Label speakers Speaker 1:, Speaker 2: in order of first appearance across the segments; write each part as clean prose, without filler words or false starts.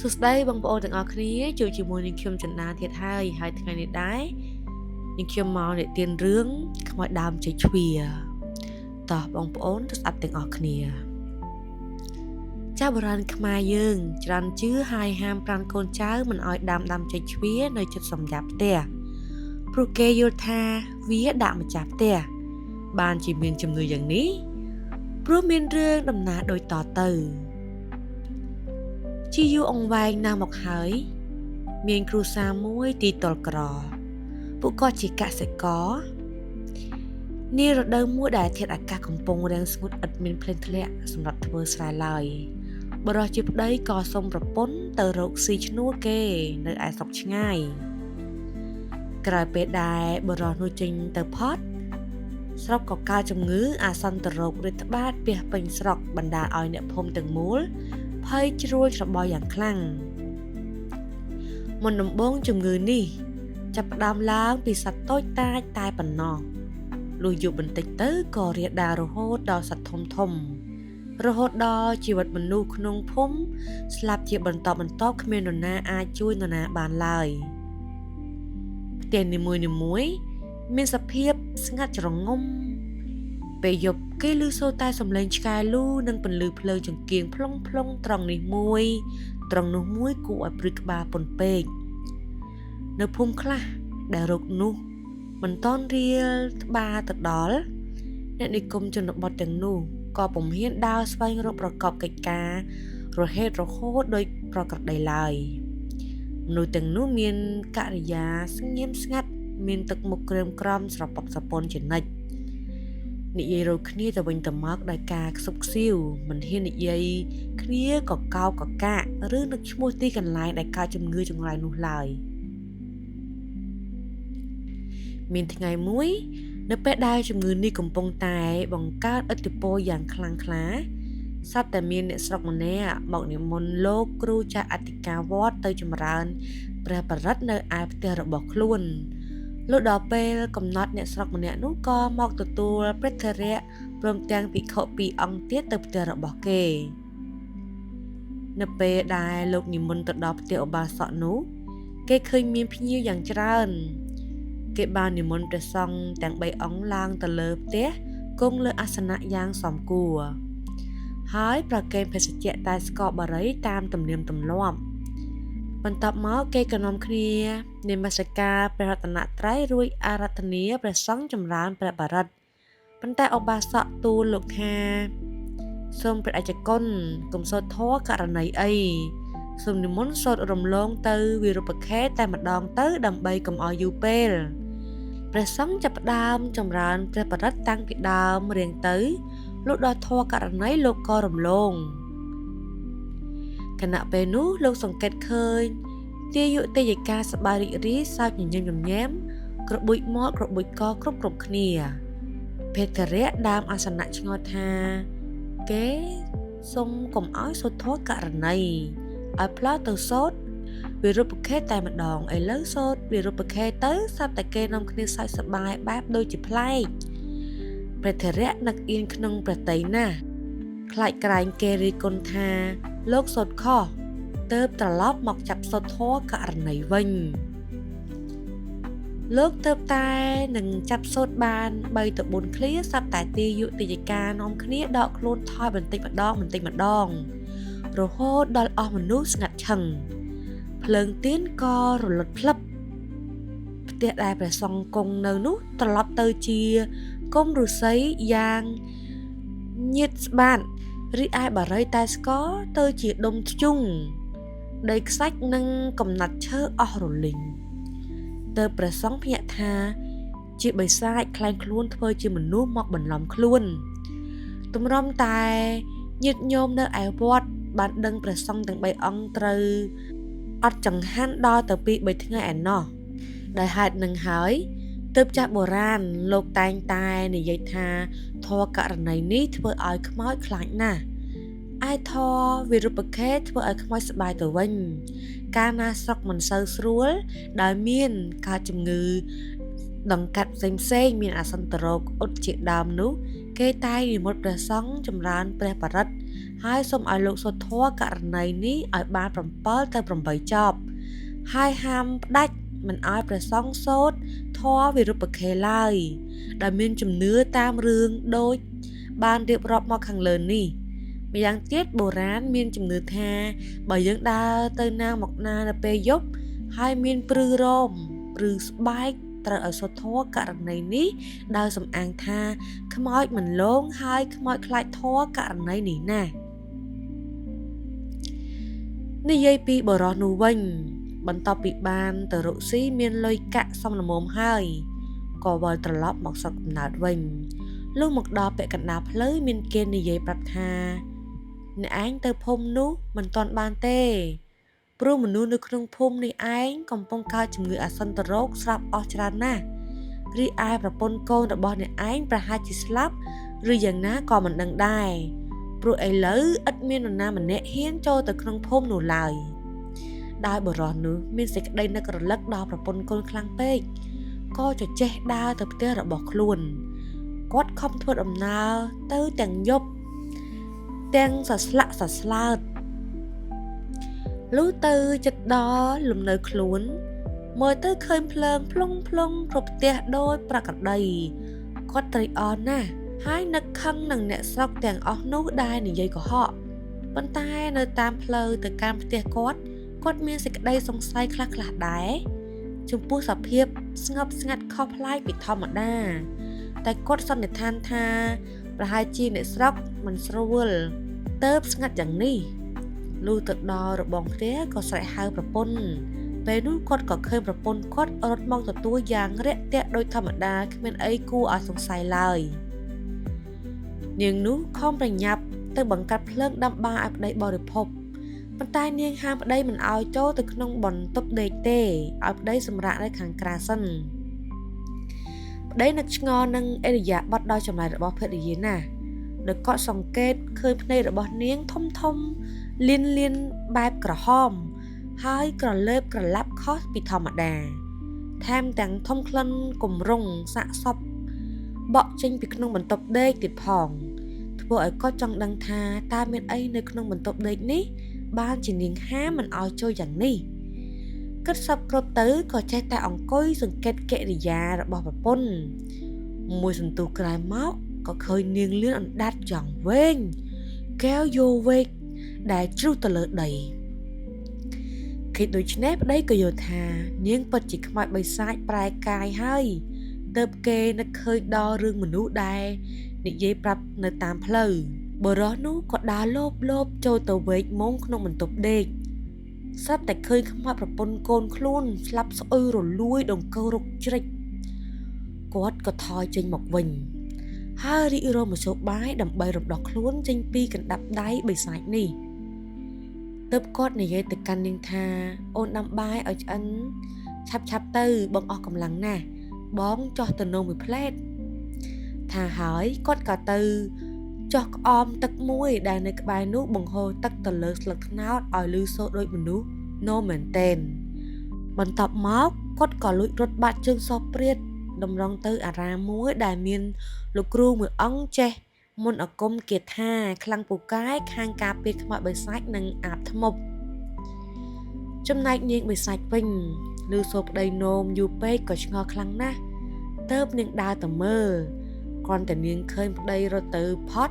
Speaker 1: សួស្តីបងប្អូនទាំងអស់គ្នាជួបជាមួយនឹងខ្ញុំចន្ទាទៀតហើយហើយថ្ងៃនេះដែរនឹងខ្ញុំមកនិទានរឿងខ្មោចដើមចេកជ្វាតោះបងប្អូនទៅស្ដាប់ទាំងអស់គ្នាចាស់បុរាណខ្មែរយើងច្រើនជឿហើយហាមប្រានកូនចៅមិនឲ្យដាំដើមចេកជ្វានៅជិតសម្រាប់ផ្ទះព្រោះគេយល់ថាវាដាក់ម្ចាស់ផ្ទះបានជាមានជំនឿយ៉ាងនេះព្រោះមានរឿងដំណាលដូចតទៅជាយូរអង្វែងណាស់មកហើយមានគ្រួសារមួយទីទល់ក្រពួកគាត់ជាកសិករនារដូវមួយដែលធាតុអាកាសកំពុងរាំងស្ងួតឥតមានភ្លៀងធ្លាក់សម្រាប់ធ្វើស្រែឡើយបុរសជាប្តីក៏សុំប្រពន្ធទៅរកស៊ីឈ្នួលគេនៅឯស្រុកឆ្ងាយក្រោយពេលដែលបុរសនោះចេញទៅផត់ស្រុកក៏កើតជំងឺអាសន្នរោគរាតត្បាតពាសពេញស្រុកបណ្ដាលឲ្យអ្នកភូមិទាំងមូលភ័យជ្រួលច្របល់យ៉ាងខ្លាំងមុនដំបូងជំងឺនេះចាប់ផ្ដើមឡើងពីសត្វតូចតាចតែប៉ុណ្ណោះលុះយូរបន្តិចទៅក៏រាលដាលរហូតដល់សត្វធំធំរហូតដល់ជីវិតមនុស្សក្នុងភូមិស្លាប់ជាបន្តបន្ទាប់គ្មាននរណាអាចជួយនរណាបានឡើយផ្ទះនីមួយៗមានសភាពស្ងាត់ជ្រងំពេលយប់គេឮសូរតែសំឡេងឆ្កែលូនិងពន្លឺភ្លើងចង្គៀងផ្លុងផ្លុងត្រង់នេះមួយត្រង់នោះមួយគួរឲ្យព្រឺក្បាលពន់ពេកនៅភូមិខ្លះដែលរោគនោះមិនទាន់រាលត្បាទៅដល់អ្នកនិគមជនបទទាំងនោះក៏ពុំហ៊ានដើរស្វែងរកប្រកបកិច្ចការរហេតរហូតដោយប្រក្រតីឡើយមនុស្សទាំងនោះមានកិរិយាស្ងៀមស្ងាត់មានទឹកមុខក្រៀមក្រំស្រពកស្រពន់ជានិច្ចនិយាយរកគ្នាទៅវិញទៅមកដោយការខ្សឹបខ្សៀវមិនហ៊ាននិយាយគ្នាក៏កោកកកាកឬនឹកឈ្មោះទីកន្លែងដែលកើតជំងឺចង្រៃនោះឡើយមានថ្ងៃមួយនៅពេលដែលជំងឺនេះកំពុងតែបង្កើតឥទ្ធិពលយ៉ាងខ្លាំងក្លាសត្វតែមានអ្នកស្រុកម្នាក់មកនិមន្តលោកគ្រូចាស់អធិការវត្តទៅចម្រើនព្រះបរិត្តនៅឯផ្ទះរបស់ខ្លួនលុះដល់ពេលកំណត់អ្នកស្រុកម្នាក់នោះក៏មកទទួលព្រះថេរៈព្រមទាំងភិក្ខុពីរអង្គទៀតទៅផ្ទះរបស់គេនៅពេលដែលលោកនិមន្តទៅដល់ផ្ទះឧបាសកនោះគេឃើញមានភ្ញៀវយ៉ាងច្រើនគេបាននិមន្តព្រះសង្ឃទាំង3អង្គឡើងទៅលើផ្ទះគង់លើអាសនៈយ៉ាងសមគួរហើយប្រគេនភេសជ្ជៈតែស្ករបរិយតាមទំនៀមទម្លាប់បន្ទាប់មកគេក៏នាំគ្នានមស្ការព្រះរតនត្រ័យរួចអារាធនាព្រះសង្ឃចម្រើនព្រះបរិត្តប៉ុន្តែឧបាសកទូលលោកថាសូមព្រះអេចគុណកុំសូត្រធម៌ករណីអីសូមនិមន្តសូត្ររំលងទៅវិរុបខេតែម្ដងទៅដើម្បីកុំឲ្យយូរពេលព្រះសង្ឃចាប់ផ្ដើមចម្រើនព្រះបរិត្តតាំងពីដើមរៀងទៅលុះដល់ធម៌ករណីលោកក៏រំលងខណៈពេលនោះលោកសង្កេតឃើញទាយុទេយិកាសប្បាយរីករាយសើចញញឹមញញែមក្របួចមាត់ក្របួចកគ្រប់គ្រប់គ្នាភេទរៈដើមអាសនៈឆ្ងល់ថាគេសុំកុំឲ្យសូត្រធម៌ករណីឲ្យផ្លោទៅសូត្រវិរុបខេតែម្ដងឥឡូវសូត្រវិរុបខេទៅស្រាប់តែគេនាំគ្នាសើចសប្បាយបែបដូចជាប្លែកព្រះថេរៈនឹកអៀនក្នុងព្រះទ័យណាស់ខ្លាចក្រែងគេរិះគន់ថាលោកសូត្រខុសទើបត្រឡប់មកចាប់សូត្រធម៌ករណីវិញលោកទើបតែនឹងចាប់សូត្របាន3ទៅ4ឃ្លាស្រាប់តែទាយុទេយិកានាំគ្នាដកខ្លួនថយបន្តិចម្ដងបន្តិចម្ដងរហូតដល់អស់មនុស្សស្ងាត់ឈឹងភ្លើងទៀនក៏រលត់ផ្លឹបផ្ទះដែលព្រះសង្ឃគង់នៅនោះត្រឡប់ទៅជាគុំឫស្សីយ៉ាងញាតស្បាតរីឯបារីតែស្ករទៅជាដុំធ្យូងដីខ្សាច់និងកំណាត់ឈើអស់រលីងទៅព្រះសង្ឃភ្ញាក់ថាជាបិសាចក្លែងខ្លួនធ្វើជាមនុស្សមកបន្លំខ្លួនទម្រាំតែញាតិញោមនៅឯវត្តបានដឹងព្រះសង្ឃទាំង3អង្គត្រូវអត់ចង្ហាន់ដល់ទៅ2 3ថ្ងៃឯណោះដោយហេតុនឹងហើយទើបចាស់បុរាណលោកតែងតែនិយាយថាធម៌ករណីនេះធ្វើឲ្យខ្មោចខ្លាចណាស់ឯធម៌វិរុបខេធ្វើឲ្យខ្មោចសប្បាយទៅវិញកាលណាស្រុកមិនសូវស្រួលដោយមានកើតជំងឺដង្កាត់ផ្សេងៗមានអាសន្នរោគអ៊ុតជាដើមនោះគេតែងនិមន្តព្រះសង្ឃចម្រើនព្រះបរិត្ត ហើយសូមឲ្យលោកសូត្រធម៌ករណីនេះឲ្យបាន7ទៅ8ចប់ហើយហាមផ្ដាច់មិនឲ្យព្រះសង្ឃសូត្រធម៌វិរុបខេឡើយដែលមានជំនឿតាមរឿងដូចបានរៀបរាប់មកខាងលើនេះម្យ៉ាងទៀតបុរាណមានជំនឿថាបើយើងដើរទៅណាមកណានៅពេលយប់ហើយមានព្រឺរោមឬស្បែកត្រូវឲ្យសូត្រធម៌ករណីនេះដោយសំអាងថាខ្មោចមិនលងហើយខ្មោចខ្លាចធម៌ករណីនេះណាស់និយាយពីបុរសនោះវិញបន្ទាប់ពីបានទៅរកស៊ីមានលុយកាក់សមល្មមហើយក៏វិលត្រឡប់មកស្រុកកំណើតវិញលុះមកដល់ពាក់កណ្ដាលផ្លូវមានគេនិយាយប្រាប់ថាអ្នកឯងទៅភូមិនោះមិនទាន់បានទេព្រោះមនុស្សនៅក្នុងភូមិនេះឯងកំពុងកើតជំងឺអាសន្នរោគស្លាប់អស់ច្រើនណាស់រីឯប្រពន្ធកូនរបស់អ្នកឯងប្រហែលជាស្លាប់ឬយ៉ាងណាក៏មិនដឹងដែរព្រោះឥឡូវឥតមាននរណាម្នាក់ហ៊ានចូលទៅក្នុងភូមិនោះឡើយដោយបុរសនោះមានសេចក្តីនឹករលឹកដល់ប្រពន្ធកូនខ្លាំងពេកក៏ចចេះដើរទៅផ្ទះរបស់ខ្លួនគាត់ខំធ្វើដំណើរទៅទាំងយប់ទាំងសស្លាក់សស្លើតលុះទៅចិត្តដល់លំនៅខ្លួនមើលទៅឃើញភ្លើងភ្លុងភ្លុងគ្រប់ផ្ទះដោយប្រក្រតីគាត់ត្រេកអរណាស់ហើយនឹកខឹងនឹងអ្នកស្រុកទាំងអស់នោះដែលនិយាយកុហកប៉ុន្តែនៅតាមផ្លូវទៅកាន់ផ្ទះគាត់គាត់មានសេចក្តីសង្ស័យខ្លះៗដែរចំពោះសភាពស្ងប់ស្ងាត់ខុសប្លែកពីធម្មតាតែគាត់សន្និដ្ឋានថាប្រហែលជាអ្នកស្រុកមិនស្រួលទៅស្ងាត់យ៉ាងនេះលុះទៅដល់របងផ្ទះក៏ស្រែកហៅប្រពន្ធពេលនោះគាត់ក៏ឃើញប្រពន្ធគាត់រត់មកទទួលយ៉ាងរាក់ទាក់ដោយធម្មតាគ្មានអីគួរឲ្យសង្ស័យឡើយនាងនោះខំប្រញាប់ទៅបង្កាត់ភ្លើងដាំបាយឲ្យប្តីបរិភោគប៉ុន្តែនាងហាមប្តីមិនឲ្យចូលទៅក្នុងបន្ទប់ដេកទេឲ្យប្តីសម្រាកនៅខាងក្រៅសិនប្តីនឹកឆ្ងល់នឹងឥរិយាបថដ៏ចម្លែករបស់ភរិយាណាស់ដោយគាត់សង្កេតឃើញភ្នែករបស់នាងធំធំលៀនលៀនបែបក្រហមហើយក្រលើបក្រឡាប់ខុសពីធម្មតាថែមទាំងធំក្លិនគម្រងសាកសពបក់ចេញពីក្នុងបន្ទប់ដេកទៀតផងធ្វើឲ្យគាត់ចង់ដឹងថាតើមានអីនៅក្នុងបន្ទប់ដេកនេះបានជានាងហាមមិនឲ្យចូលយ៉ាងនេះគិតសពគ្រប់ទៅក៏ចេះតែអង្គុយសង្កេតកិរិយារបស់ប្រពន្ធមួយសន្ទុះក្រោយមកក៏ឃើញនាងលឿនអណ្ដាតយ៉ាងវែងកែវយោវែកដែលជ្រុះទៅលើដីគេដូច្នេះប្តីក៏យល់ថានាងពិតជាខ្មោចបិសាចប្រែកាយហើយទើបគេនឹកឃើញដល់រឿងមនុស្សដែលនិយាយប្រាប់នៅតាមផ្លូវបុរសនោះក៏ដើរលោបលោបចូលទៅវែកមុងក្នុងបន្ទប់ដេកស្រាប់តែឃើញខ្មោចប្រពន្ធកូនខ្លួនស្លាប់ស្អុយរលួយដង្កូវរកជ្រិចគាត់ក៏ថយចេញមកវិញហើយរីករមធ្យោបាយដើម្បីរំដោះខ្លួនចេញពីកណ្ដាប់ដៃបិសាចនេះទើបគាត់និយាយទៅកាន់នាងថាអូនដាំបាយឲ្យឆ្អិនឆាប់ឆាប់ទៅបងអស់កម្លាំងណាស់បងចោះទៅនំមួយផ្លែតថាហើយគាត់ក៏ទៅចោះក្អមទឹកមួយដែលនៅក្បែរនោះបង្ហូរទឹកទៅលើស្លឹកត្នោតឲ្យលឺសូរដូចមនុស្សនោមមែនទែនបន្ទាប់មកគាត់ក៏លួចរត់បាត់ជើងសព្រាតតម្រង់ទៅអារាមមួយដែលមានលោកគ្រូមួយអង្គចេះមន្តអាគមគាថាខ្លាំងពូកែខាងការពារខ្មោចបិសាចនិងអាបធ្មប់ចំណែកនាងបិសាចវិញលឺសូរប្តីនោមយូរពេកក៏ឆ្ងល់ខ្លាំងណាស់ទើបនាងដើរទៅមើលគ្រាន់តែនាងឃើញប្តីរត់ទៅផុត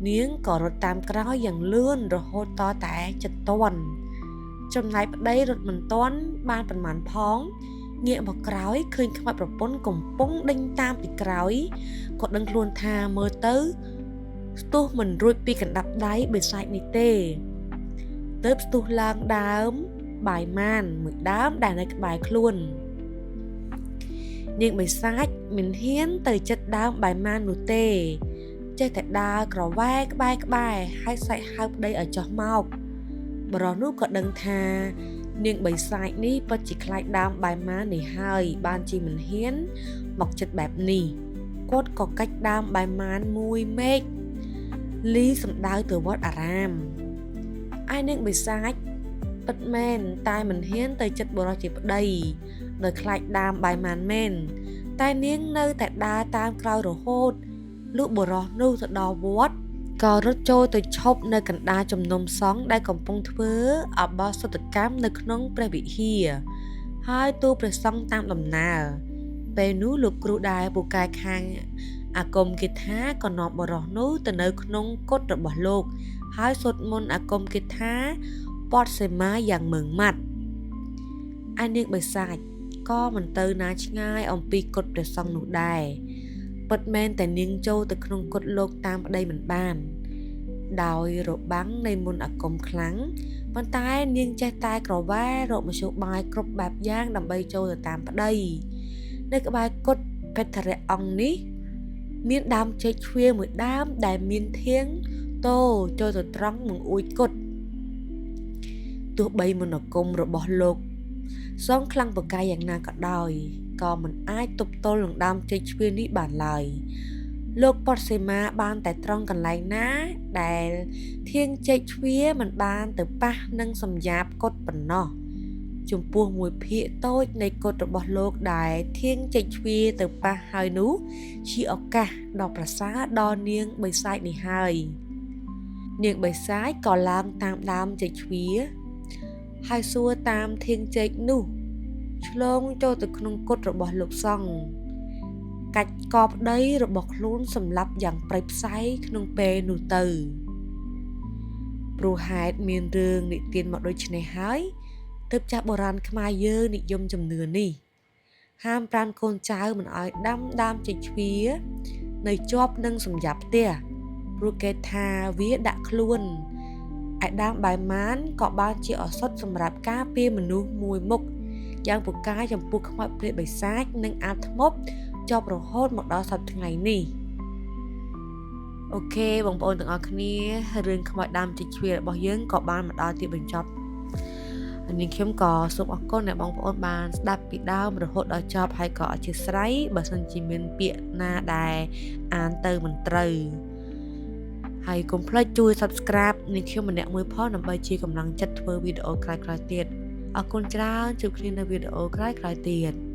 Speaker 1: នាងក៏រត់តាមក្រោយយ៉ាងលឿនរហូតតតែចិត្តទាន់ចំណែកប្តីរត់មិនទាន់បានប៉ុន្មានផងងាកមកក្រោយឃើញខ្មោចប្រពន្ធកំពុងដេញតាមពីក្រោយក៏ដឹងខ្លួនថាមើលទៅស្ទុះមិនរួចពីកណ្ដាប់ដៃបិសាចនេះទេទើបស្ទុះឡើងដើមបាយម៉ានមួយដើមដែលនៅក្បែរខ្លួននាងបិសាចមិនហ៊ានទៅចិត្តដើមបាយម៉ាននោះទេចេះតែដើរក្រវ៉ែក្បែរក្បែរហើយស្រែកហៅប្តីឲ្យចុះមកបុរសនោះក៏ដឹងថានាងបិសាចនេះពិតជាខ្លាចដើមបាយម៉ាននេះហើយបានជាមិនហ៊ានមកចិត្តបែបនេះគាត់ក៏កាច់ដើមបាយម៉ានមួយមែកលីសំដៅទៅវត្តអារាមឯនាងបិសាចពិតមែនតែមិនហ៊ានទៅចិត្តបុរសជាប្តីដោយខ្លាចដើមបាយម៉ានមែនតែនាងនៅតែដើរតាមក្រោយរហូតលុះបុរសនោះទៅដល់វត្ត ក៏រត់ចូលទៅឈប់នៅកណ្ដាលជំនុំសង្ឃដែលកំពុងធ្វើអបោសុតកម្មនៅក្នុងព្រះវិហារ ហើយទូលព្រះសង្ឃតាមដំណើរ ពេលនោះលោកគ្រូដែលពូកែខាងអាគមគាថាក៏នាំបុរសនោះទៅនៅក្នុងកុដិរបស់លោក ហើយសូត្រមន្តអាគមគាថាព័ទ្ធសីមាយ៉ាងម៉ឺងម៉ាត់។ ឯនាងបិសាចក៏មិនទៅណាឆ្ងាយអំពីកុដិព្រះសង្ឃនោះដែរ ពិតមែនតែនាងចូលទៅក្នុងកុដិលោកតាមប្តីមិនបាន ដោយរបាំងនៃមន្តអាគមខ្លាំង ប៉ុន្តែនាងចេះតែក្រវ៉ែរកមធ្យោបាយគ្រប់បែបយ៉ាងដើម្បីចូលទៅតាមប្តី។ នៅក្បែរកុដិភេទរៈអង្គនេះ មានដើមចេកជ្វាមួយដើមដែលមានធាងតូចូលទៅត្រង់បង្អួចកុដិ ទោះបីមន្តអាគមរបស់លោកសងខ្លាំងពូកែយ៉ាងណាក៏ដោយ ក៏មិនអាចទប់ទល់នឹងដើមចេកជ្វានេះបានឡើយ។ លោកព័ទ្ធសីមាបានតែត្រង់កន្លែងណាដែលធាងចេកជ្វាមិនបានទៅប៉ះនឹងសំយាបកុដិប៉ុណ្ណោះ ចំពោះមួយភាគតូចនៃកុដិរបស់លោកដែលធាងចេកជ្វាទៅប៉ះហើយនោះ ជាឱកាសដ៏ប្រសើរដល់នាងបិសាចនេះហើយ។ នាងបិសាចក៏ឡើងតាមដើមចេកជ្វា ហើយសួរតាមធាងចេកនោះឆ្លងចូលទៅក្នុងកុដិរបស់លោកសង្ឃ កាច់កប្តីរបស់ខ្លួនសម្លាប់យ៉ាងព្រៃផ្សៃក្នុងពេលនោះទៅ។ ព្រោះហេតុមានរឿងនិទានមកដូចនេះហើយ ទើបចាស់បុរាណខ្មែរយើងនិយមជំនឿនេះ ហាមប្រាមកូនចៅមិនឲ្យដាំដើមចេកជ្វានៅជាប់នឹងសំយាបផ្ទះ ព្រោះគេថាវាដាក់ខ្លួន ឯដើមបាយម៉ានក៏បានជាឱសថសម្រាប់ការពារមនុស្សមួយមុខយ៉ាងពូកែចំពោះខ្មោចព្រាយបិសាចនិងអាបធ្មប់ជាប់រហូតមកដល់សប្តាហ៍ថ្ងៃនេះ។ អូខេបងប្អូនទាំងអស់គ្នា រឿងខ្មោចដើមចេកជ្វារបស់យើងក៏បានមកដល់ទីបញ្ចប់។ នាងខ្ញុំក៏សូមអរគុណអ្នកបងប្អូនបានស្ដាប់ពីដើមរហូតដល់ចប់ ហើយក៏អធ្យាស្រ័យបើសិនជាមានពាក្យណាដែលអានទៅមិនត្រូវ ហើយកុំភ្លេចជួយ Subscribe នាងខ្ញុំម្នាក់មួយផងដើម្បីជាកម្លាំងចិត្តធ្វើវីដេអូក្រោយៗទៀត។ អរគុណច្រើន ជួបគ្នានៅវីដេអូក្រោយៗទៀត។